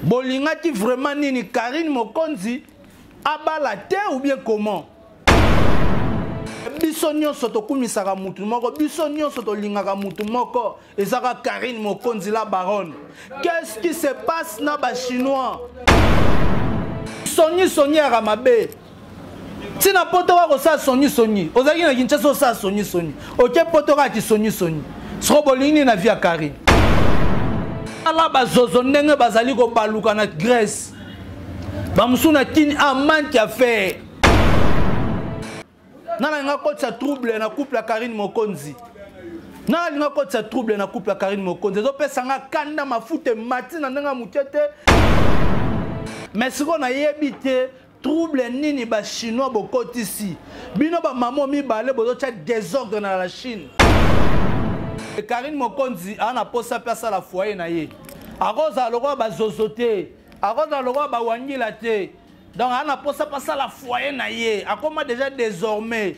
Bolingaki vraiment nini Carine Mokonzi abala te ou bien comment? Biso nyonso tokumisaka mutu moko, biso nyonso tolingaka mutu moko, ezaka Carine Mokonzi la baronne. Qu'est-ce qui se passe na ba chinois? Songi songi ya mabe. Tina poto wa kosala songi songi. Ozalaki na Kinshasa osala songi songi. Oke poto kaka kisongi songi. Soko bolingi nini na vie ya Carine? Tala bazozo ndenge bazali kobaluka na Grèce. Bamosusu na Kin a manque à faire. Nana alinga kotisa trouble na couple ya Carine Mokonzi. Nana alinga kotisa trouble na couple ya Carine Mokonzi. Ezopesa nga kanda mafuta emati na ndenge ya moke te. Mais sikoyo nayebi te trouble nini ba chinois bokotisi bino ba mamo mibale bozotya desordre na la Chine. Carine Mokonzi aza na posa mpe asala foyer na ye. Akozala lokola bazozo te, akozala lokola bawangila te. Donc aza na posa mpe asala foyer na ye, akoma déjà désormais.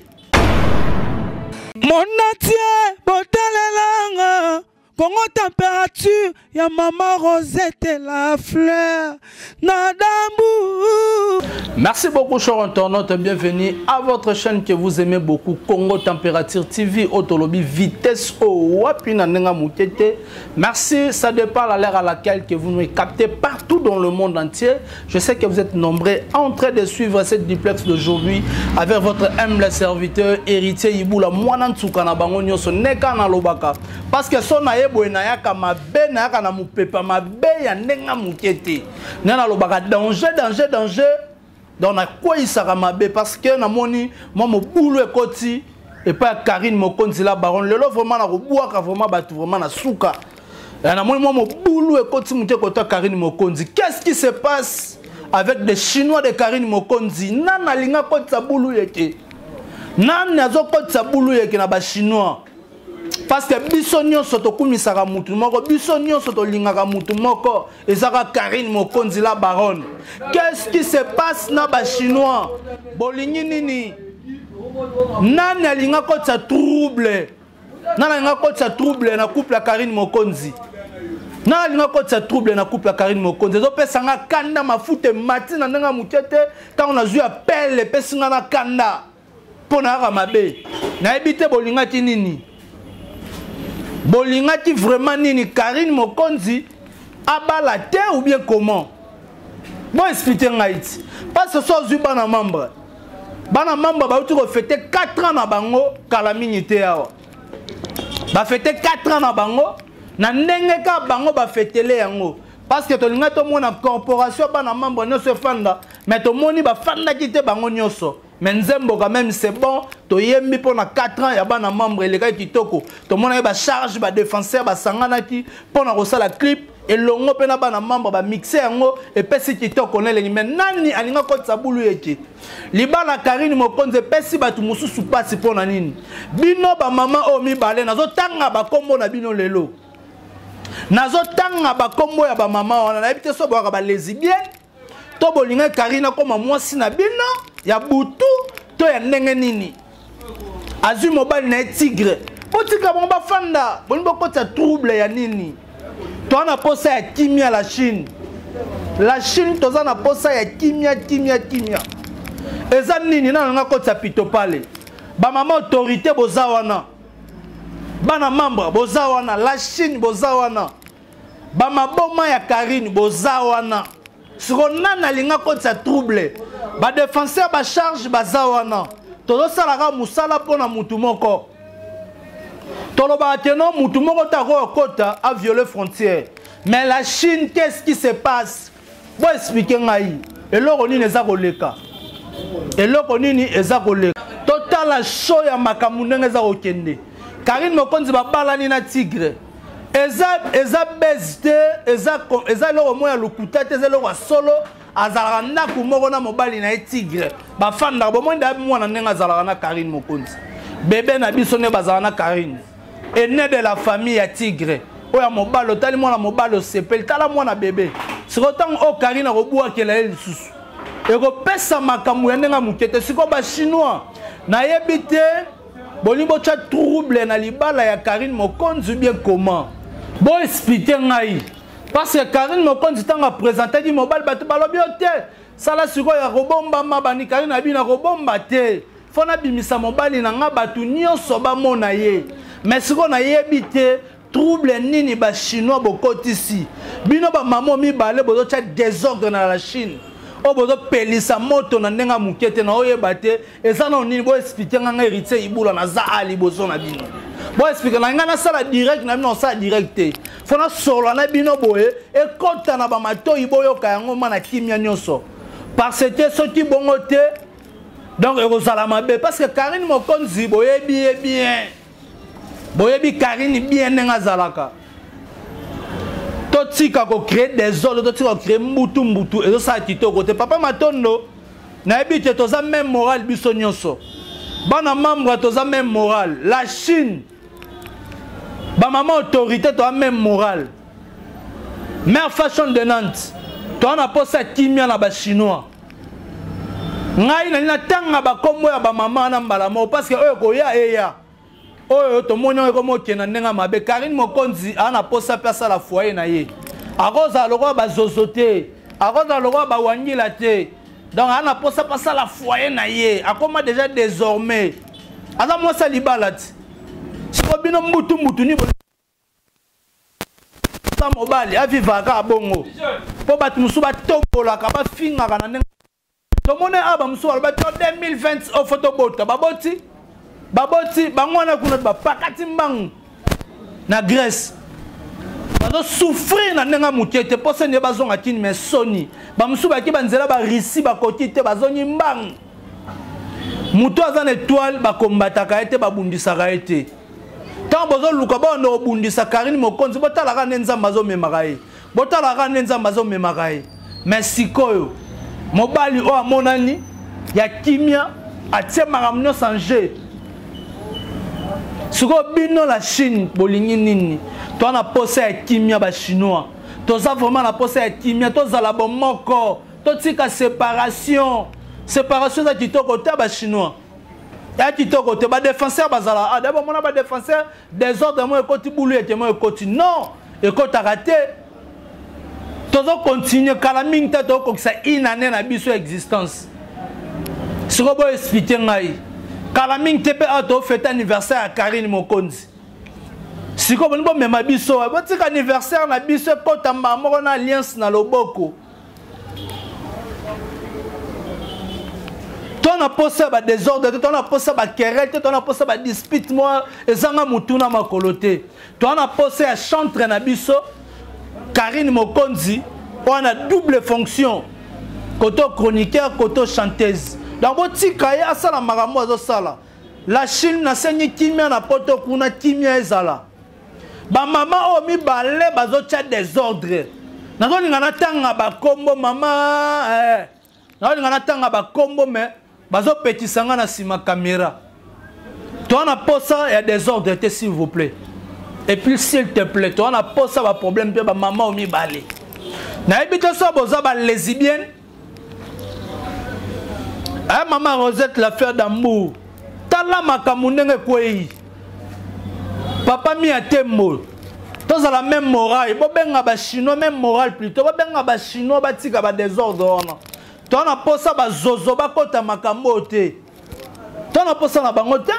Monde entier botalelanga Congo température ya maman Rosette la fleur na dambu. Merci beaucoup chers internautes, bienvenue à votre chaîne que vous aimez beaucoup, Congo Température TV, Otolobi vitesse au wapi na ndenga mutete. Merci, ça dépend à l'heure à laquelle que vous nous captez partout dans le monde entier. Je sais que vous êtes nombreux en train de suivre cette duplex d'aujourd'hui avec votre humble serviteur héritier Ibula mwana nsuka na bango nyonso neka na lobaka. Parce que son na ye boye nayaka mabe nayaka na mupepa mabe ya ndenge moke te nde nalobaka danger danger danger donc nakweyisaka mabe parce que namoni mwa mobulu ekoti epai ya Carine Mokonzi la baronne. Lelo vraiment nakobwaka vraiment bato vraiment na suka. Namoni mwa mobulu ekoti moke ekota Carine Mokonzi. Qu'est-ce qui se passe avec des Chinois de Carine Mokonzi? Nani alinga kotisa bulu yeke? Nani azokotisa bulu yeke na ba Chinois? Parce que biso nyonso tokumisaka mutu moko, biso nyonso tolingaka mutu moko, ezaka Carine Mokonzi la baronne. Qu'est-ce qui se passe na ba Chinois? Bolingi nini? Nani alinga kotisa trouble? Nani alinga kotisa trouble na couple ya Carine Mokonzi? Nani alinga kotisa trouble na couple ya Carine Mokonzi? Ezopesa nga kanda, mafuta emati na ndenge ya moke te. Ntango nazwi appel epesi nga na kanda mpo nayaka mabe. Nayebi te bolingaki nini? Bolingaki vraiment nini? Carine Mokonzi abala te ou bien comment? Bo expliquer ngai ti. Parce que so ozwi bana membre. Bana membre bauti ko fêter 4 ans na bango kala mingi te awa. Ba fêter 4 ans na bango na ndenge ka bango ba fêtele yango. Parce que tolinga tomona corporation bana membre nyonso efanda, mais tomoni bafandaki te bango nyonso. Mais nzembo quand même c'est bon, toyembi pona 4 ans ya bana membre elekaki kitoko. Tomonaki ba charge ba défenseur basanganaki pona kosala clip elongo mpe na bana membre ba mixe yango epesi kitoko na elengi. Mais nani alinga kotisa bulu eke? Libala Carine Mokonzi epesi bato mosusu pasi pona nini? Bino ba mama oyo mibale nazotanga bakombo na bino lelo. Nazotanga bakombo ya ba mama wana, nayebi te so boyaka ba lesbienne to bolinga Carine akoma mwasi na bino ya butu to ya ndenge nini? Azwi mobali na ye tigre, botika bango bafanda, bolingi bokotisa trouble ya nini? Toza na posa ya kimia la Chine. La Chine toza na posa ya kimia, kimia, kimia. Eza nini? Nana nga kotisa pitopale. Ba mama autorité boza wana. Bana membre boza wana, la Chine boza wana. Ba maboma ya Carine boza wana. Siko nani alinga kotisa trouble? Ba défenseur ba charge baza wana. Tozosalaka musala pona mutu moko. Tolobaka te non mutu moko ta ko kota a violer frontière. Mais la Chine, qu'est-ce qui se passe? Bo expliquer ngai. Eloko nini eza koleka? Eloko nini eza koleka? Totala show ya makambo ndenge eza kokende. Carine Mokonzi babalani na tigre. Eza, eza base te, eza, eza eloko moko ya lokuta te, eza eloko ya solo. Azalaka ndako moko na mobali na ye tigre. Bafandaka, bomoni da mwana ndenge azalaka na Carine Mokonzi. Bebe na biso nde bazalaka na Carine. Aîné de la famille ya tigre. Oyo ya mobali, otali mwana mobali osepeli, tala mwana bebe. Sikoyo ntango oyo Carine akobwakela ye lisusu, ekopesa makambo ya ndenge ya moke te. Sikoyo ba chinois, nayebi te bolingi botya trouble na libala ya Carine Mokonzi ou bien comment? Bo expliquer ngai. Parce que Karine Mokonzi ntango apresentaki mobali, bato balobi yo te, sala sikoyo ya kobombama, bani Karine abi na kobomba te, fo nabimisa mobali na nga bato nyonso bamona ye. Mais sikoyo nayebi te trouble nini ba chinois bokotisi bino ba mamo mibale, bozotya désordre na la Chine oyo, bozopelisa moto na ndenge ya moke te. Naoyeba te eza nano nini. Boexplike nga, nga Héritier Ibula, naza a liboso na bino, boexplike na ngai. Nasala direct na bino, nasala direct te, fo nasolola na bino boye, ekɔta na bamatoi, boyoka yango ma na kimia nyonso, parce que soki bongo te, donc ekozala mabe. Parce que Karine Mokonzi, boyebi ye bien, boyebi Karine bien ndenge azalaka. Totika kocréer désordre, totika kocréer mbutu mbutu, ezosala kitoko te. Papa Matondo, nayebi te, toza même moral biso nyonso, bana membre toza même moral. La Chine, bamama autorité, toza même moral. Mère Fashion de Nantes, toza na posa kimia na bachinois. Ngai nali natanga bakombo ya bamama wana mbala moko, parce que oyo koya eya oyo tomoni oyo ekoma okenda ndenge mabe. Karine Mokonzi aa na posa mpe asala foyer na ye, akozala lokola bazozo te, akozala lokola bawangila te. Donc aa na posa mpe asala foyer na ye, akoma déjà désormais aza mwasi ya libala ti. Siko bino mbutu mbutu ni mobali avivaka bongo, mpo bato mosusu batombolaka, bafingaka na ndenge tomoni awa. Bamosusu baloba to 2020 oyo fo tobota, baboti, baboti bango wana kuna, bapakati mbangu na Grèce, bazosouffrir na ndenge ya moke te. Mpo seni ye bazonga kini, mais soni, bamosusu bayaki banzela barisi, bakoki te, bazongi mbangu. Moto aza na étoile, bakombataka ye te, babundisaka ye te. Ntango bozoluka bawanda kobundisa Karine Mokonzi, botalaka nde Nzambe azomemaka ye, botalaka nde Nzambe azomemaka ye. Mais sikoyo mobali oyo amonani ya kimia, atie makambo nyonso en jeu. Sikoyo bino la Chine bolingi nini? Toza na posa ya kimia, bachinois, toza vraiment na posa ya kimia. Tozala bomoko, totika séparation. Séparation eza kitoko te, bachinois, ya kitoko te. Badéfenseur bazala ah, d'abord mona badéfenseur, désordre mo ekoti, bulu ete mo ekoti, non, ekotaka te. Tozocontinue, kala mingi te tokokisa une année na biso existence. Sikoyo boexplike ngai, kala mingi te mpe awa tofete anniversaire ya Karine Mokonzi. Sikoyo bolingi bomema biso, botika anniversaire na biso ekota mbala moko na alliance na loboko. To na posa ya badésordre te, to na posa baquerelle te, to na posa badispute mwa ezanga motu na makolo te. To na posa ya chantre na biso Karine Mokonzi, oyo na double fonction, koto chroniqueur, koto chanteuse. Donc botika ye asala makambo azosala. La Chine, nasengi kimia na poto kuna, kimia ezala. Bamama oyo mibale bazotya désordre, nazolinga natanga bakombo mama eh. Nazolinga natanga bakombo, mais bazopekisa nga na nsima caméra. Toza na posa ya désordre te, s'il vous plaît, et puis s'il te plaît, toza na posa baproblème mpe. Bamama oyo mibale, nayebi te so boza balesbienne. Eh, mama Rosette, l'affaire d'Ambour, tala makambo ndenge ekwei. Papa Mia Tembo, tozala même morale, bobenga bachinois, même morale plutôt, bobenga bachinois batika badésordre wana. Toza na posa bazozo bakota makambo oyo te, toza na posa na bango te.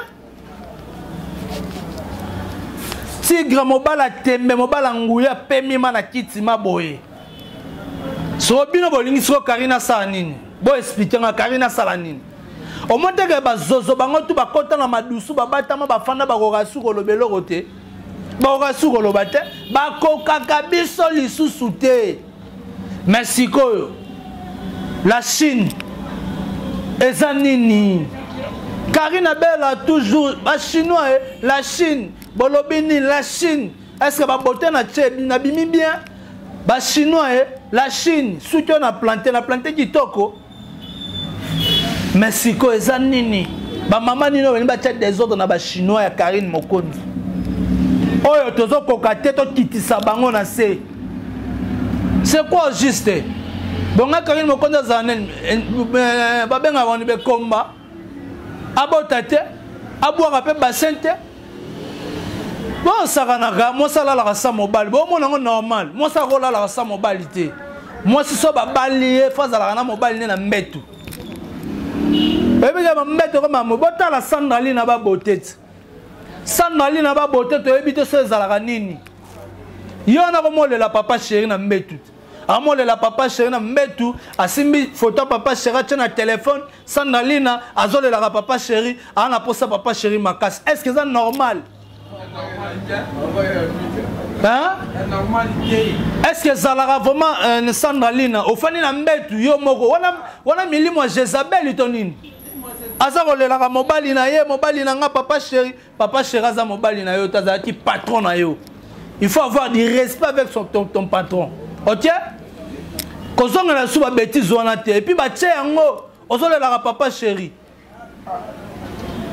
Tigre mobala tembe, mobala nguya, pemima na kiti maboye. Soko bino bolingi soko Karine asala nini? Boexplike nga, Karine asala nini? Omoni teke bazozo bango tu bakɔta na madusu, babatama, bafanda, bakoka su koloba eloko te, bakoka su koloba te, bakokaka biso lisusu te. Mais sikoyo la Chine eza nini? Karine abela toujours bachinois. Eh, la Chine, bolobi nini? La Chine, est ce que babote na tie nabimi bien? Bachinois, eh, la Chine, soki oyo na plante, na plante kitoko. Mais sikoyo eza nini? Bamama nini oyo balingi batya désordre na bachinois ya Karine Mokonzi oyo? Tozokoka te, tokitisa bango na se. C'est quoi juste? Bonga Karine Mokonzi azala nini? Babengaka wani bekomba, abota te, abwaka mpe bassin te. Bosakanaka, mwasi alalaka sa mobali, bomona yango normal. Mwasi akolalaka sa mobali te. Mwasi so babali ye, fo azalaka na mobali nde na mbetu. Oyebi ke bambetu ekoma botala Sandra Lina ba beauté ti. Sandra Lina ba beauté toyebi te so ezalaka nini. Yo wana komolela papa chéri na mbetu te. Amolela papa chéri na mbetu, asimbi photo papa chéri atie na téléphone, Sandra Lina azolelaka papa chéri, ana posa papa chéri makasi. Est-ce que ça normal? Hein? Est-ce que zalaka vraiment euh, Sandra Lina ofandi na mbetu yo moko wana wana milimo ya Jezabel to nini? Aza kolelaka mobali na ye, mobali na nga papa chéri, papa chéri aza mobali na yo, tazalaki patron na yo. Il faut avoir du respect avec son, ton, ton patron. OK? Kozongela su ba bêtises wana te. Et puis ba tie yango ozolelaka papa chéri.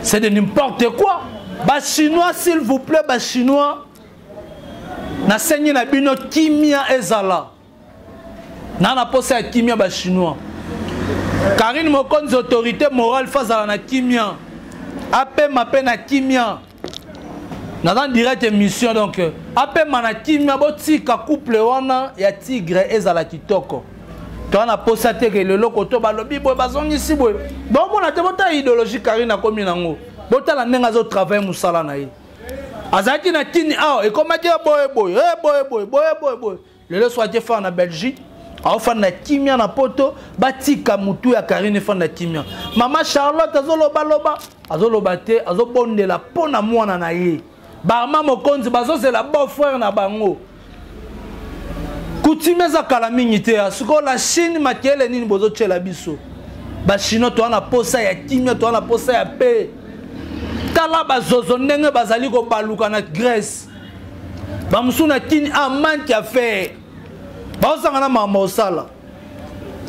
C'est de n'importe quoi. Ba chinois s'il vous plaît, ba chinois nasengi na bino kimia ezala. Na na posa ya kimia ba chinois. Karine Mokonzi autorité morale fazala na kimia. Apema pe na kimia. Naza direct émission donc apema na kimia botika couple wana ya tigre ezala kitoko. Toa na posa te ke lelo koto balobi boye bazongisi boye. Bomona te botala idéologie Karine akomi nango. Botala ndenge azo travailler musala na ye. Azalaki na kini awa ekomaki boye boye, eh boye boye, boye boye boye. Lelo soki ake fana na Belgique, aofanda na kimia na poto, batika mutu ya Karine efanda kimia. Mama Charlotte azoloba loba, azoloba te, azobondela mpo na mwana na ye. Barma Mokonzi bazozela beau frère na bango. Coutume eza kala mingi te. Sikoyo la Chine makele nini bozotiela biso? Ba Chinois toa na posa ya kimia, toa na posa ya paix. Tala bazozo ndenge bazali kobaluka na Grèce. Bamusu na Kin a manque à faire. Baosanga na mama osala.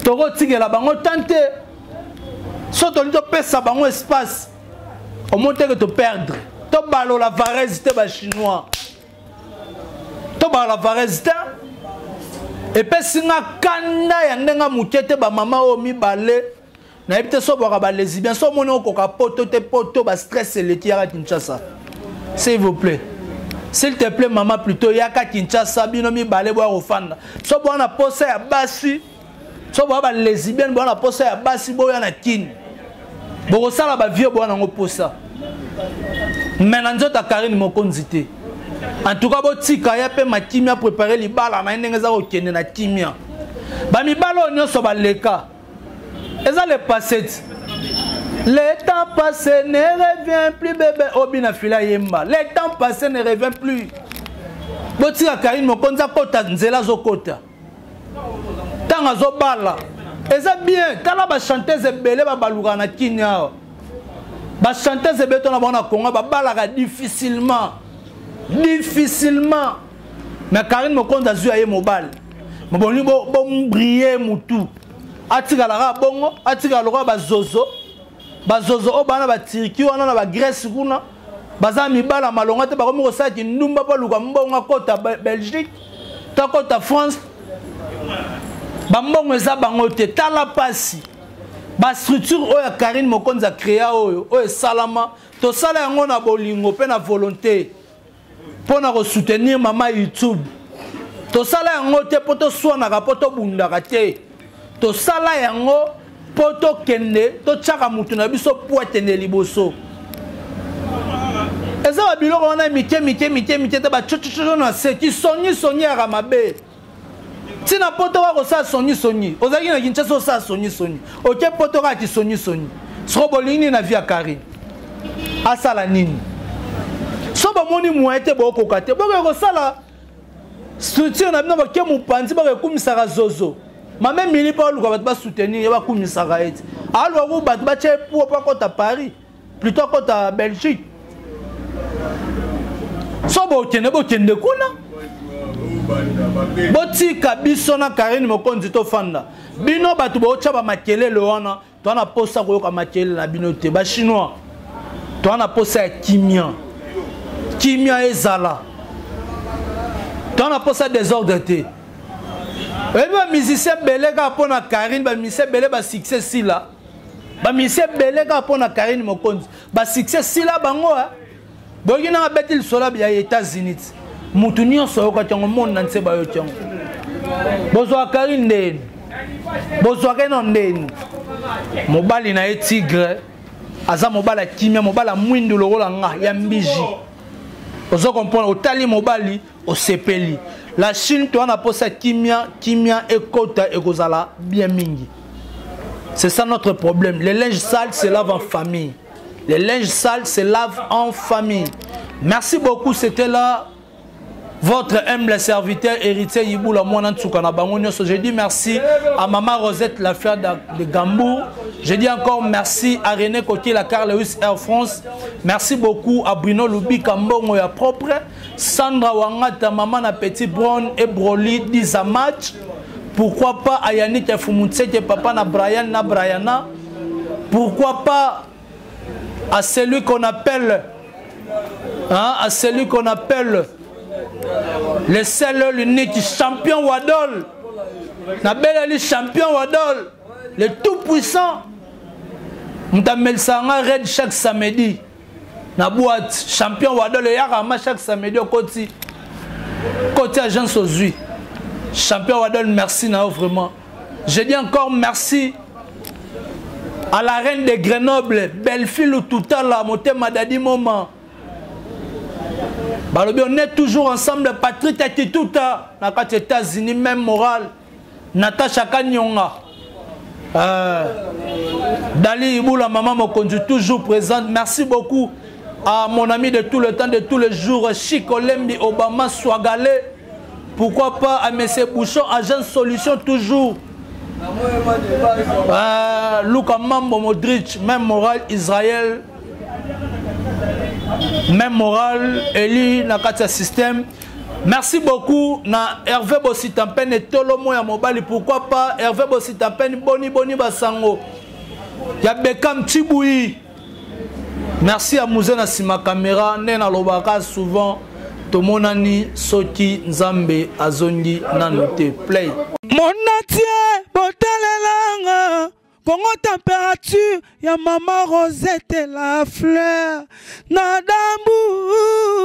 Tokotikela bango tante. So tolingi topesa bango espace. Omoni te ke to perdre. Tobalola varese te ba chinois. Tobalola varese te. Epesi nga kanda ya ndenge moke te ba mama oyo mibale. Nayebi te so bwaka ba lesbien so omoni okoka poto te poto ba stress eleki yaka Kinshasa. S'il vous plaît. S'il te plaît maman plutôt yaka Kinshasa bino mibale bwa kofanda. So bwana posa ya basi, so bwa ba lesbienne bwana posa ya basi boya na Kin. Bokosala ba vieux bwana ngo posa. Mais na nzota Karine Mokonzi te. En tout cas botika ya pe makimia préparer libala na ndenge za kokende na kimia. Ba mibala oyo nyonso baleka. Eza le passé. Le temps passé ne revient plus bébé Obina fila yemba. Le temps passé ne revient plus. Botika Karine Mokonzi akota nzela azokota. Tanga azobala. Eza bien, tala ba chanteuse ebele ba baluka na Kini awa. Ba chanteuse ebele tona bango na Congo ba balaka difficilement. Difficilement. Mais Karine Mokonzi azwi aye mobali. Moboni bo bo briller mutu. Atikala kaka bongo, atikala lokola bazozo. Bazozo oyo bana ba Turquie wana na ba Grèce kuna. Baza mibala malonga te bakomi kosala kindumba mpo aluka mbongo akota Belgique to akota France. Bambongo eza bango te, tala pasi. Ba structure oyo ya Karine Mokonzi a créa oyo, oyo esalama, tosala yango na bolingo pe na volonté mpo na kosoutenir mama YouTube. Tosala yango te mpo toswanaka, mpo tobundaka te. Tosala yango mpo tokende totiaka mutu na biso po akende liboso. Eza ba biloko wana mike mike mike mike te ba tchotchotcho na se ki songi songi yaka mabe. Tina poto wa kosala songi songi. Ozalaki na Kinshasa osala songi songi. Oke poto kaka ki songi songi. Soko bolingi nini na vie ya Karine? Asala nini? So bomoni moyen te bokoka te. Bokoki kosala structure na bino boke mopanzi boke ekumisaka zozo. Mame Mili mpo aluka bato basoutenir ye bakumisaka ye te. Aluka ku bato batya ye puo mpo akota Paris, plutôt akota Belgique. So bokende bokende kuna. Botika biso na Karine Mokonzi tofanda. Bino bato botya ba makelele wana, toa na posa koyoka makelele na bino te. Ba chinois, toa na posa ya kimia. Kimia ezala. Toa na posa désordre te. Oyebi ba musicien ebele kaka mpo na Karine, ba musicien ebele ba succès sila. Ba musicien ebele kaka mpo na Karine Mokonzi, ba succès sila bango, hein. Boyoki nanga beti lisolo ya États-Unis ti. Mutu nyonso ayokaki yango, monde na nse bayoki yango. Bozwaka Karine ndeni, bozwaka ye na ndeni. Mobali na ye Tigre aza mobali ya kimia, mobali ya mwindu lokola nga ya mbiji. Ozo comprendre, otali mobali osepeli. La Chine toa na posa kimia, kimia ekota ekozala bien mingi. C'est ça notre problème. Les linges sales se lavent en famille. Les linges sales se lavent en famille. Merci beaucoup, c'était là votre humble serviteur héritier Iboula Mwana Ntsuka na bango nyonso. Je dis merci à maman Rosette la fleur de Gambourg. Je dis encore merci à René Coquet, la Carl Lewis Air France. Merci beaucoup à Bruno Lubika Mbongo ya propre. Sandra Wangata, maman na Petit Brown et Broly Dizamatch. Pourquoi pas à Yannick Fumutseke, papa na Brian na Brianna. Pourquoi pas à celui qu'on appelle, hein, à celui qu'on appelle le seul, l'unique champion Wadol. Nabelali champion Wadol, le tout puissant. Mtamelisanga red chaque samedi. Na boîte champion Wadol yaka ma chaque samedi okoti koti agence ozui. Champion Wadol, merci na vraiment. Je dis encore merci à la reine de Grenoble, Bellefille Toutala, Motema Dadi Moma. Balobi, on est toujours ensemble, Patrick Akituta, na kati États-Unis, même morale. Natacha Kanyonga. Dali Iboula, maman Mokonzi, toujours présente. Merci beaucoup à mon ami de tout le temps, de tous les jours, Chico Lembi, Obama Swagale. Pourquoi pas à M. Bouchon, agent solution toujours. Luka Mambo Modric, même morale Israël, même morale Eli na kati ya système. Merci beaucoup na Hervé Bossitampene et Tolomo ya mobali. Pourquoi pas Hervé Bossitampene, boni boni basango ya Bekam Tibouyi. Merci à Mouzen na sima caméra, nena lobaka souvent tomonani soki Nzambe azongi nanu te. Play. Monatie botalelanga Congo température ya maman Rosette la fleur na dambu.